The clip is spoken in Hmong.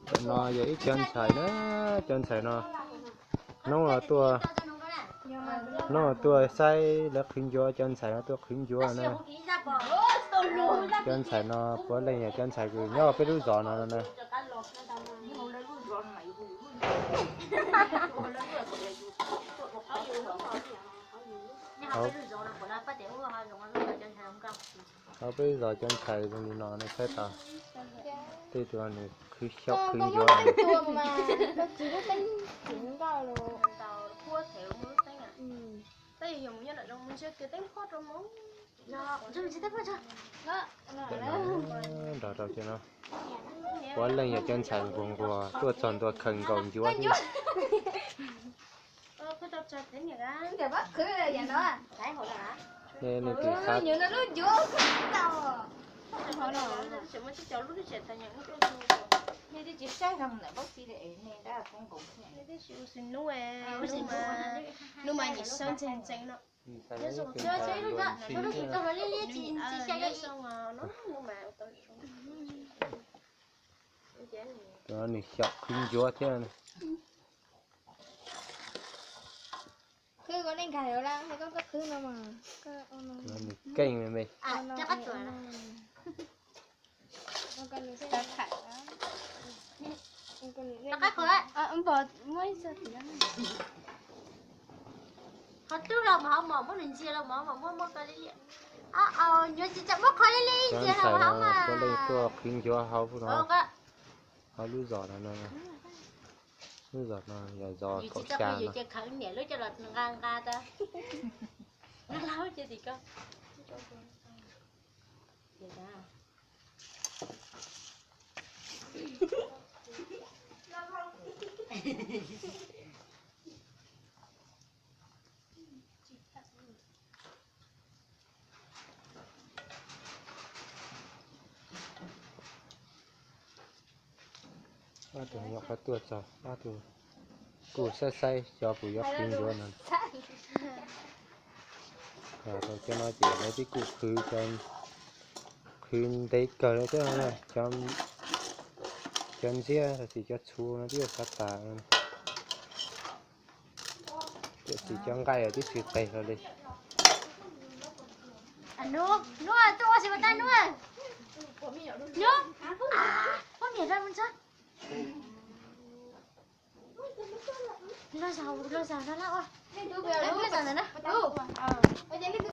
Cov no yog ib cov ntxhais na, cov ntxhais no hnub no tuaj, hnub no tuaj saib lawv qhwv ncuav, cov ntxhais no tuaj qhwv ncuav na. Cov ntxhais no puav leej yog cov ntxhais kws nyob peb lub zos no no na. Hauv peb zos cov ntxhais zoo li no nej saib tau, tej tus nws qhwv xyaum qhwv ncuav. Nrog rau cov no, puav leej yog cov ntxhais nquag nquag tuaj txog ntua khaws nkaus ncuav thiab. Nej leej twg xav, cov no nws xyaum qhwv ncuav thiab. Nws keej me me. Qhov twg los mas ho mom muab nws ntsia los mas ho mom muab muab ko li li. Nyuam tsis txawm muab qhov li li ntsia los mas ho mas. Puav leej tuaj qhwv ncuav hauv no, hauv lub zos no. Lub zos no yog zos kaum xya no. Khawv niam lub coj los nqa nqa ta. Nqa laub ces tim ko. Ob tug nyuam qhuav tuaj txog, ob tug kuj saib saib xyov puas yuav qhwv ncuav no. Cov no ces lawv twb kuj qhwv, qhwv ntev kawg lawm thiab, cov ntxiab los sis cov txhu no twb yuav xav tas. Tiam sis cov nqaij twb tsis qes hlo li. Nub, nub, tuaj ua si ua tag nub. Nub, poj niam rau mus tso. Los zaum, los zaum no na ua. Los zaum ntawm no.